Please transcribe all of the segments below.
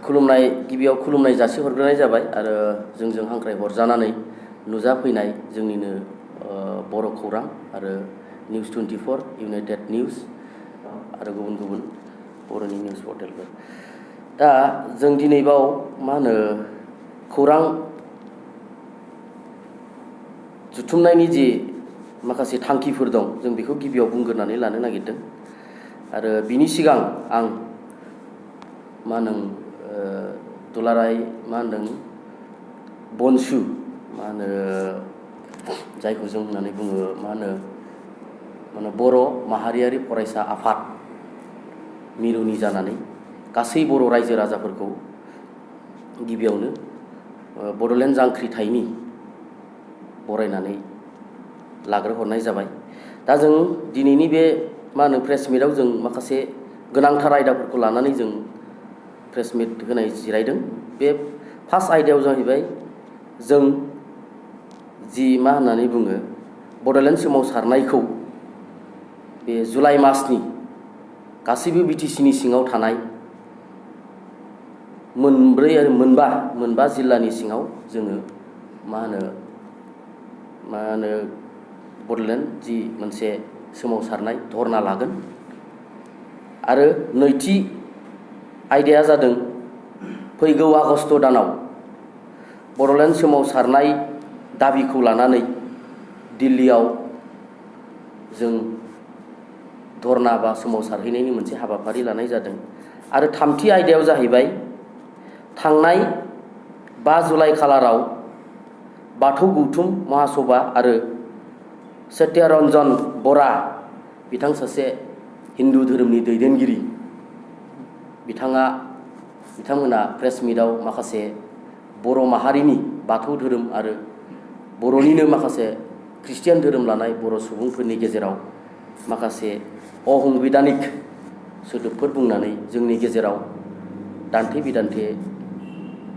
खुलुमनाय गिबियाव खुलुमनाय जासिहरग्रोनाय जाबाय आरो जोंजों हांख्राय हरजानानै नुजाफैनाय जोंनिनो बर' खौरां आरो निउस 24 इउनाइटेड निउस आरो गुबुन गुबुन बर'नि निउस पर्टेलफोर। दा जों दिनैबाव खौरां जुथुमनायनि जि माखासे थांखिफोर दं जों बेखौ गिबियाव बुंग्रोनानै लानो नागिरदों आरो बिनि सिगां आं दुलाराय बनसु जायखौ जों होननानै बुङो बर' माहारियारि फरायसा आफाद मिरुनि जानानै गासै बर' रायजो राजाफोरखौ गिबियावनो बड'लेण्ड जांख्रिथायनि बरायनानै लाग्रोहरनाय जाबाय। दा जों दिनैनि बे प्रेस मिटआव जों माखासे गोनांथार आयदाफोरखौ लानानै जों प्रेस मिट होनाय जिरायदों। बे फार्स्ट आयदायाव जाहैबाय जों जि बुङो बड'लेण्ड सोमावसारनायखौ बे जुलाइ मासनि गासैबो बिटिसिनि सिङाव थानाय मोनबा जिल्लानि सिङाव जोङो बड'लेण्ड जि मोनसे सोमावसारनाय धरना लागोन आरो नैथि आयदाया जादों फैगौ आगस्ट दानाव बड'लेण्ड सोमावसारनाय दाबिखौ लानानै दिल्लीयाव जों धरना बा सोमावसारहैनायनि मोनसे हाबाफारि लानाय जादों आरो थामथि आयदायाव जाहैबाय थांनाय 5 जुलाइ खालाराव बाथौ गौथुम महासभा आरो सत्यरन्जन बरा बिथां सासे हिन्दु धोरोमनि दैदेनगिरि बिथांमोना प्रेस मिटआव माखासे बर' माहारिनि बाथौ धोरोम आरो बर'निनो माखासे ख्रिस्टियान धोरोम लानाय बर' सुबुंफोरनि गेजेराव माखासे अहंबिधानिक सोदोबफोर बुंनानै जोंनि गेजेराव दान्थे बिदान्थे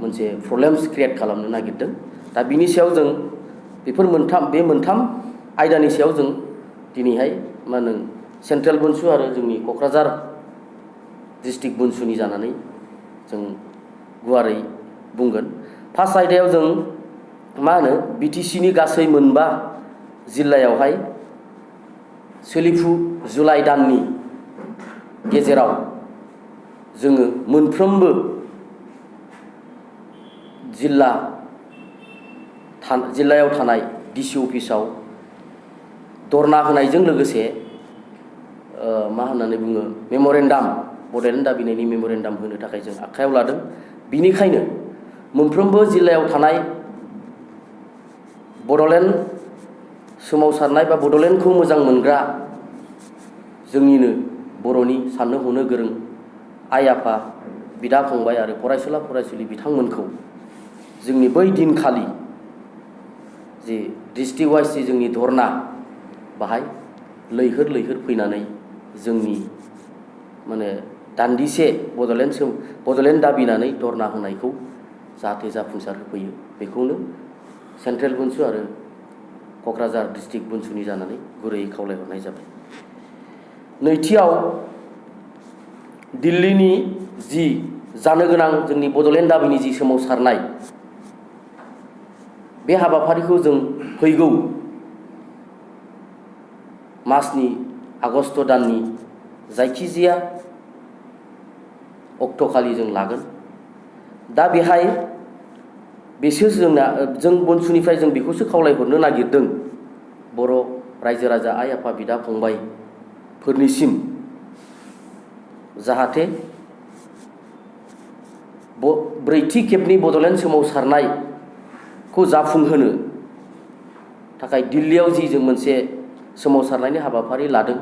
मोनसे प्रब्लेम्स क्रियेट खालामनो नागिरदों। दा बिनि सायाव जों बे मोनथाम आयदानि सायाव जों दिनैहाय सेन्ट्रेल बनसु आरो जोंनि क'क्राझार डिस्ट्रिक्ट बनसुनि जानानै जों गुवारै बुंगोन। फार्स्ट आयदायाव जों बिटिसिनि गासै मोनबा जिल्लायावहाय सोलिफु जुलाइ दाननि गेजेराव जोङो मोनफ्रोमबो जिल्लायाव थानाय डिसि अफिसाव धरना होनायजों लोगोसे मेम'रेन्डाम बड'लेण्ड दाबिनायनि मेम'रेन्डाम होनो थाखाय जों आखायाव लादों। बिनिखायनो मोनफ्रोमबो जिल्लायाव थानाय बड'लेण्ड सोमावसारनाय बा बड'लेण्डखौ मोजां मोनग्रा जोंनिनो बर'नि साननो हनो गोरों आइ आफा बिदा फंबाय आरो फरायसुला फरायसुलि बिथांमोनखौ जोंनि बै दिनखालि जे डिस्ट्रिक्ट वाइज जोंनि धरना बाहाय लैहोर फैनानै जोंनि दान्दिसे बड'लेण्ड दाबिनानै धरना होनायखौ जाहाथे जाफुंसार होफैयो बेखौनो सेन्ट्रेल बनसु आरो क'क्राझार डिस्ट्रिक्ट बनसुनि जानानै गुरैयै खावलायहरनाय जाबाय। नैथियाव दिल्लीनि जि जानो गोनां जोंनि बड'लेण्ड दाबिनि जि सोमावसारनाय बे हाबाफारिखौ जों फैगौ मासनि आगस्ट दाननि जायखिजाया अक्ट'खालि जों लागोन। दा बेहाय जों बनसुनिफ्राय जों बेखौसो खावलायहरनो नागिरदों बर' रायजो राजा आइ आफा बिदा फंबायफोरनिसिम जाहाथे ब्रैथि खेबनि बड'लेण्ड सोमावसारनायखौ जाफुंहोनो थाखाय दिल्लीयाव जि जों मोनसे सोमावसारनायनि हाबाफारि लादों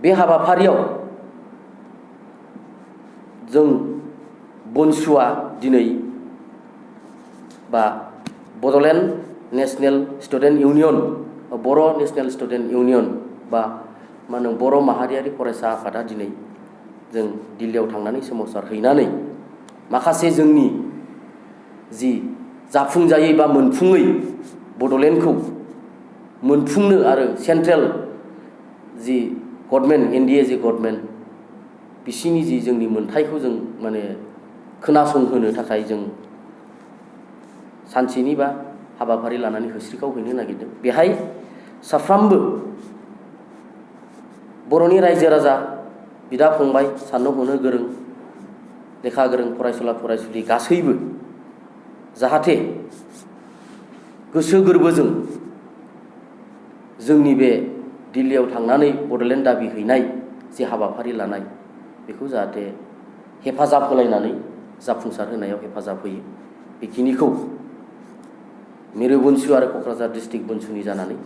बे हाबाफारियाव जों बनसुआ दिनै बा बड'लेण्ड नेशनेल स्टुडेन्ट इउनियन बर' नेशनेल स्टुडेन्ट इउनियन बा बर' माहारियारि फरायसा आफादा दिनै जों दिल्लीयाव थांनानै सोमावसारहैनानै माखासे जोंनि जि जाफुंजायै बा मोनफुङै बड'लेण्डखौ मोनफुंनो आरो सेन्ट्रेल जि गभर्नमेन्ट एनडिए जि गभर्नमेन्ट बिसिनि जि जोंनि मोनथायखौ जों खोनासंहोनो थाखाय जों सानसेनि बा हाबाफारि लानानै होस्रिखाव हैनो नागिरदों। बेहाय साफ्रोमबो बर'नि रायजो राजा, बिदा फंबाय, साननो हनो गोरों, लेखा गोरों फरायसुला फरायसुलि गासैबो जाहाथे गोसो गोरबोजों जोंनि बे दिल्लीयाव थांनानै बड'लेण्ड दाबि हैनाय जे हाबाफारि लानाय बेखौ जाहाथे हेफाजाब होलायनानै जाफुंसार होनायाव हेफाजाब होयो। बेखिनिखौ मिरु बनसु आरो क'क्राझार डिस्ट्रिक्ट बनसुनि जानानै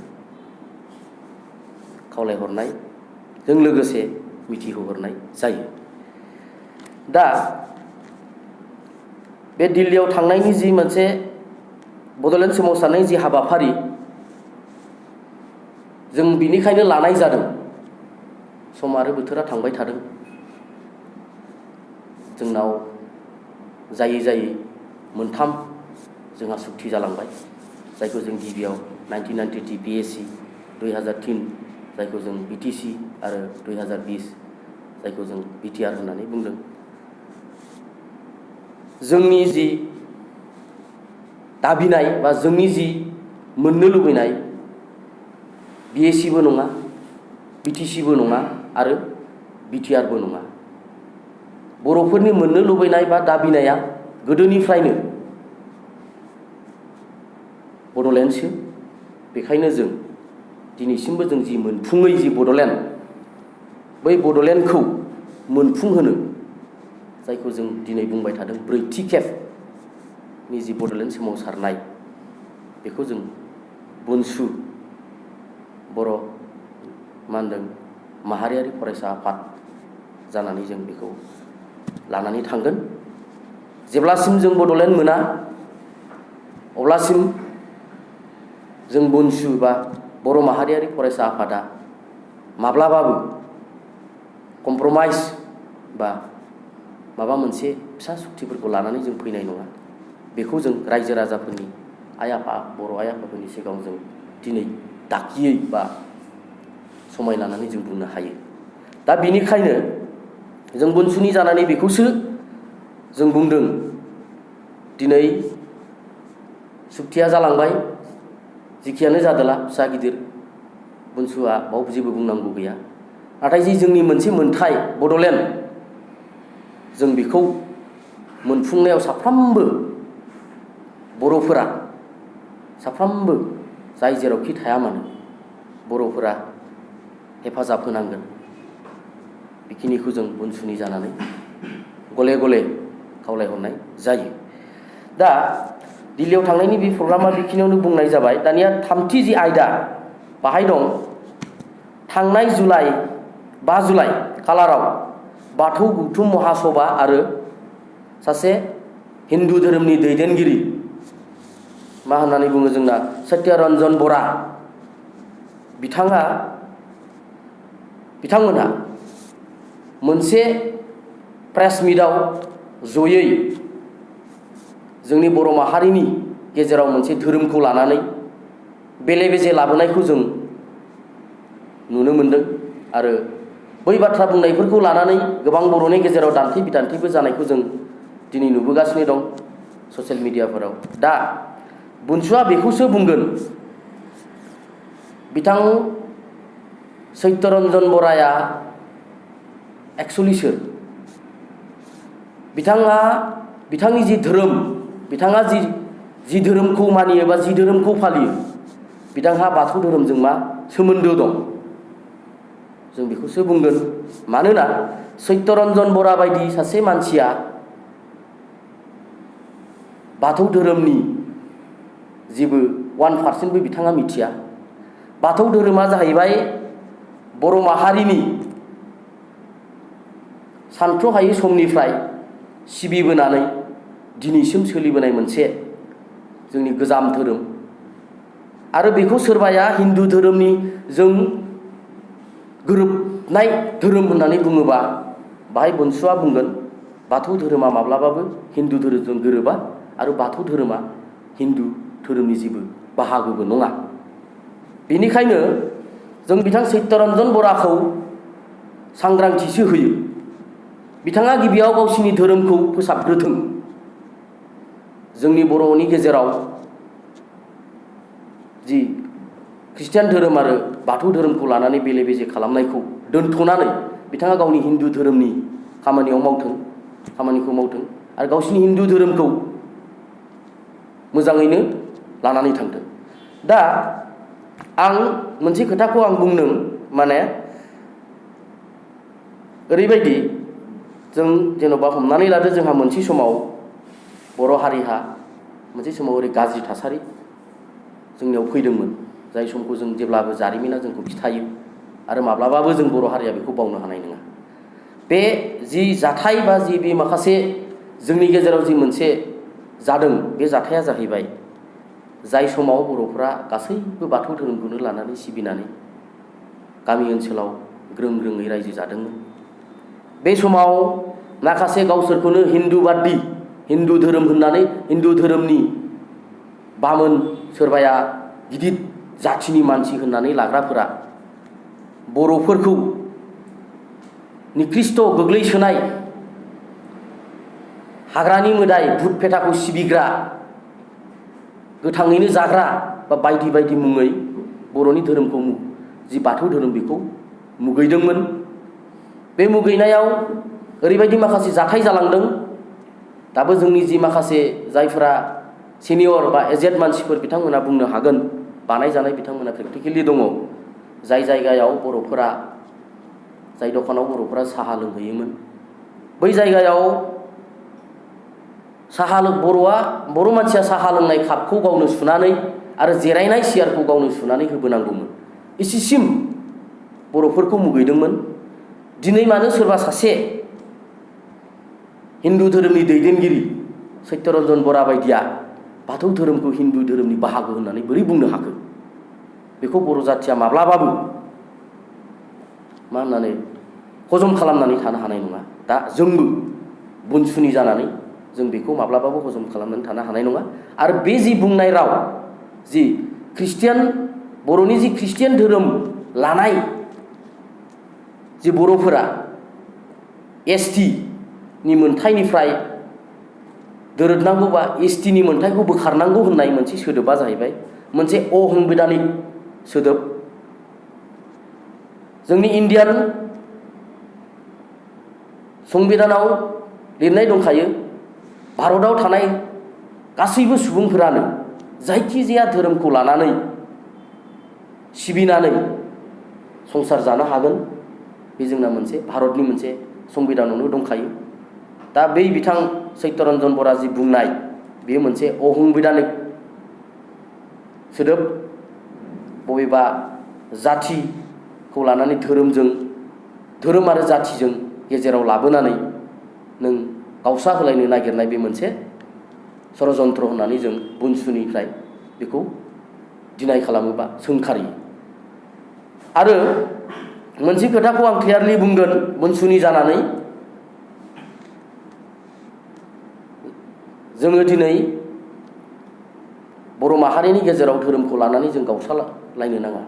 खावलायहरनायजों लोगोसे मिथिहोहरनाय जायो। दा बे दिल्लीयाव थांनायनि जि मोनसे बड'लेण्ड सोमावसारनायनि जि हाबाफारि जों बिनिखायनो लानाय जादों। सम आरो बोथोरा थांबाय थादों। जोंनाव जायै जायै मोनथाम जोंहा सुक्ति जालांबाय, जायखौ जों गिबियाव 1993 BSc, 2003 जायखौ जों BTC आरो 2020 जायखौ जों BTR होननानै बुंदों। जोंनि जि दाबिनाय बा जोंनि जि मोननो लुबैनाय BScबो नङा, BTCबो नङा आरो BTRबो नङा। बर'फोरनि मोननो लुबैनाय बा दाबिनाया गोदोनिफ्रायनो बड'लेण्डसो। बेखायनो जों दिनैसिमबो जों जि मोनफुङै जि बड'लेण्ड, बै बड'लेण्डखौ मोनफुंहोनो जायखौ जों दिनै बुंबाय थादों ब्रैथि खेबनि जि बड'लेण्ड सोमावसारनाय, बेखौ जों बनसु बर' माहारियारि फरायसा आफाद जानानै जों बेखौ लानानै थांगोन। जेब्लासिम जों बड'लेण्ड मोना अब्लासिम जों बनसु बा बर' माहारियारि फरायसा आफादा माब्लाबाबो कमप्रमाइज बा माबा मोनसे फिसा सुक्तिफोरखौ लानानै जों फैनाय नङा। बेखौ जों रायजो राजाफोरनि आइ आफा, बर' आइ आफाफोरनि सिगाङाव जों दिनै दाखियै बा समाय लानानै जों बुंनो हायो। दा बेनिखायनो जों बनसुनि जानानै बेखौसो जों बुंदों। दिनै सुक्तिया जालांबाय, जिखियानो जादोला फिसा गिदिर बनसुआ बाव जेबो बुंनांगौ गैया। नाथाय जि जोंनि मोनसे मोनथाय बड'लेण्ड, जों बेखौ मोनफुंनायाव साफ्रोमबो बर'फोरा, साफ्रोमबो जाय जेरावखि थाया मानो बर'फोरा हेफाजाब होनांगोन। बेखिनिखौ जों बनसुनि जानानै गले गले खावलायहरनाय जायो। दा दिल्लीयाव थांनायनि बे प्रग्रामा बेखिनियावनो बुंनाय जाबाय। दानिया थामथि जि आयदा बाहाय दं, थांनाय 5 जुलाइ खालाराव बाथौ गौथुम महासभा आरो सासे हिन्दु धोरोमनि दैदेनगिरि, मा होननानै बुङो जोंना सत्यरन्जन बरा, बिथांमोनहा मोनसे प्रेस मिटआव जयै जोंनि बर' माहारिनि गेजेराव मोनसे धोरोमखौ लानानै बेले बेजे लाबोनायखौ जों नुनो मोनदों आरो बै बाथ्रा बुंनायफोरखौ लानानै गोबां बर'नि गेजेराव दान्थे बिदान्थेबो जानायखौ जों दिनै नुबोगासिनो दं ससियेल मिडियाफोराव। दा बनसुआ बेखौसो बुंगोन, बिथां सत्यरन्जन बराया एक्सुवेलि सोर? बिथांनि जि धोरोम, बिथाङा जि धोरोमखौ मानियो बा जि धोरोमखौ फालियो, बिथांहा बाथौ धोरोमजों मा सोमोन्दो दं? जों बेखौसो बुंगोन। मानोना सत्यरन्जन बरा बायदि सासे मानसिया बाथौ धोरोमनि जेबो 1% बिथाङा मिथिया। बाथौ धोरोमा जाहैबाय बर' माहारिनि सानथ्र'हायै समनिफ्राय सिबिबोनानै दिनैसिम सोलिबोनाय मोनसे जोंनि गोजाम धोरोम। आरो बेखौ सोरबाया हिन्दु धोरोमनि जों गोरोबनाय धोरोम होननानै बुङोबा बाहाय बनसुआ बुंगोन बाथौ धोरोमा माब्लाबाबो हिन्दु धोरोमजों गोरोबा आरो बाथौ धोरोमा हिन्दु धोरोमनि जेबो बाहागोबो नङा। बेनिखायनो जों बिथां सत्यरन्जन बराखौ सांग्रांथिसो होयो। बिथाङा गिबियाव गावसिनि धोरोमखौ फोसाबग्रोथों। जोंनि बर'नि गेजेराव जि ख्रिस्टियान धोरोम आरो बाथौ धोरोमखौ लानानै बेले बेजे खालामनायखौ दोनथ'नानै बिथाङा गावनि हिन्दु धोरोमनि खामानिखौ मावथों आरो गावसिनि हिन्दु धोरोमखौ मोजाङैनो लानानै थांथों। दा आं मोनसे खोथाखौ आं बुंदों, माने ओरैबायदि जों जेन'बा हमनानै लादो, जोंहा मोनसे समाव बर' हारिहा मोनसे समाव ओरै गाज्रि थासारि जोंनियाव फैदोंमोन, जाय समखौ जों जेब्लाबो जारिमिना जोंखौ खिथायो आरो माब्लाबाबो जों बर' हारिया बेखौ बावनो हानाय नङा। बे जि जाथाय बा जि बे माखासे जोंनि गेजेराव जि मोनसे जादों, बे जाथाया जाहैबाय जाय समाव बर'फ्रा गासैबो बाथौ धोरोमखौनो लानानै सिबिनानै गामि ओनसोलाव ग्रोम ग्रोमै रायजो जादोंमोन। बे समाव माखासे गावसोरखौनो हिन्दुबादि, हिन्दु धोरोम होननानै हिन्दु धोरोमनि बामोन, सोरबाया गिदिर जाथिनि मानसि होननानै लाग्राफोरा बर'फोरखौ निकृष्ट गोग्लैसोनाय हाग्रानि मोदाय भुट फेथाखौ सिबिग्रा, गोथाङैनो जाग्रा बा बायदि बायदि मुङै बर'नि धोरोमखौ जि बाथौ धोरोम बेखौ मुगैदोंमोन। बे मुगैनायाव ओरैबायदि माखासे जाथाय जालांदों। दाबो जोंनि जि माखासे जायफोरा सिनियर बा एजेड मानसिफोर, बिथांमोना बुंनो हागोन, बानायजानाय बिथांमोना प्रेक्टिकेलि दङ। जाय जायगायाव बर'फोरा, जाय दखानाव बर'फोरा साहा लोंहैयोमोन, बै जायगायाव बर' मानसिया साहा लोंनाय कापखौ गावनो सुनानै आरो जिरायनाय सियारखौ गावनो सुनानै होबोनांगौमोन। इसिसिम बर'फोरखौ मुगैदोंमोन। दिनै मानो सोरबा सासे हिन्दु धोरोमनि दैदेनगिरि सत्यरन्जन बरा बायदिया बाथौ धोरोमखौ हिन्दु धोरोमनि बाहागो होननानै बोरै बुंनो हाखो? बेखौ बर' जाथिया माब्लाबाबो मा होननानै हजम खालामनानै थानो हानाय नङा। दा जोंबो बुनसुनि जानानै जों बेखौ माब्लाबाबो हजम खालामनानै थानो हानाय नङा। आरो बे जि बुंनाय राव, जि बर'नि जि ख्रिस्टियान धोरोम लानाय जि बर'फोरा ST नि मोनथायनिफ्राय दोरोदनांगौ बा ST नि मोनथायखौ बोखारनांगौ होननाय मोनसे सोदोबा जाहैबाय मोनसे असंबिधानिक सोदोब। जोंनि इण्डियान संबिधानाव लिरनाय दंखायो, भारताव थानाय गासैबो सुबुंफोरानो जायखिजाया धोरोमखौ लानानै सिबिनानै संसार जानो हागोन। बे जोंना मोनसे भारतनि मोनसे संबिधानावनो दंखायो। दा बै बिथां सत्यरन्जन बरा जि बुंनाय, बेयो मोनसे असंबिधानिक सोदोब। बबेबा जाथिखौ लानानै धोरोम आरो जाथिजों गेजेराव लाबोनानै नों गावस्रा होलायनो नागिरनाय, बे मोनसे षड़यन्त्र होननानै जों बुनसुनिफ्राय बेखौ डिनाय खालामोबा सोंखारियो। आरो मोनसे खोथाखौ आं क्लियारलि बुंगोन, बुनसुनि जानानै जोङो दिनै बर' माहारिनि गेजेराव धोरोमखौ लानानै जों गावस्रालायनो नाङा।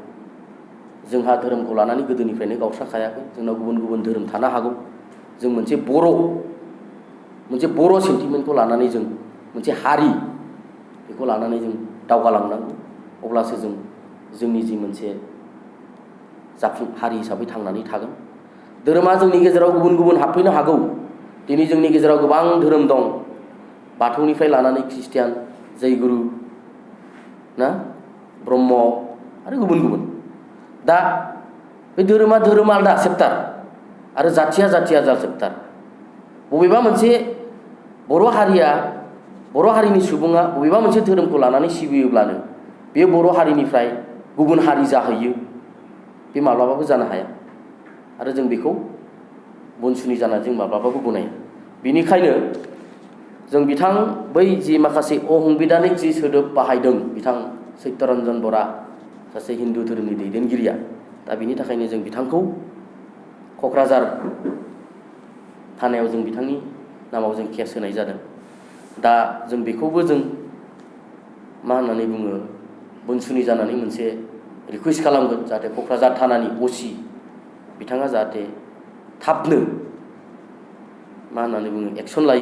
जोंहा धोरोमखौ लानानै गोदोनिफ्रायनो गावस्राखायाखै। जोंनाव गुबुन गुबुन धोरोम थानो हागौ। जों मोनसे बर' सेन्टिमेन्टखौ लानानै जों मोनसे हारि, बेखौ लानानै जों दावगालांनांगौ। अब्लासो जों जोंनि जि मोनसे जाफुं हारि हिसाबै थांनानै थागोन। धोरोमा जोंनि गेजेराव गुबुन गुबुन हाबफैनो हागौ। दिनै जोंनि गेजेराव गोबां धोरोम दं, बाथौनिफ्राय लानानै ख्रिस्टियान, जैगुरु, ब्रह्म आरो गुबुन गुबुन। दा बे धोरोमा आलदा सेप्टार आरो जाथिया आलदा सेप्टार। बबेबा मोनसे बर' हारिनि सुबुङा बबेबा मोनसे धोरोमखौ लानानै सिबियोब्लानो बे बर' हारिनिफ्राय गुबुन हारि जाहैयो, बे माब्लाबाबो जानो हाया। आरो जों बेखौ बुनसुनि जानानै जों माब्लाबाबो गनाया। बेनिखायनो जों बै जि माखासे असंबिधानिक जि सोदोब बाहायदों बिथां सत्यरन्जन बरा, सासे हिन्दु धोरोमनि दैदेनगिरिया, दा बिनि थाखायनो जों बिथांखौ क'क्राझार थानायाव जों बिथांनि नामाव जों केस होनाय जादों। दा जों बेखौबो जों मा होननानै बुङो, बुनसुनि जानानै मोनसे रिकुवेस्ट खालामगोन, जाहाथे क'क्राझार थानानि OC बिथाङा जाहाथे थाबनो मा होननानै बुङो एक्सन लायो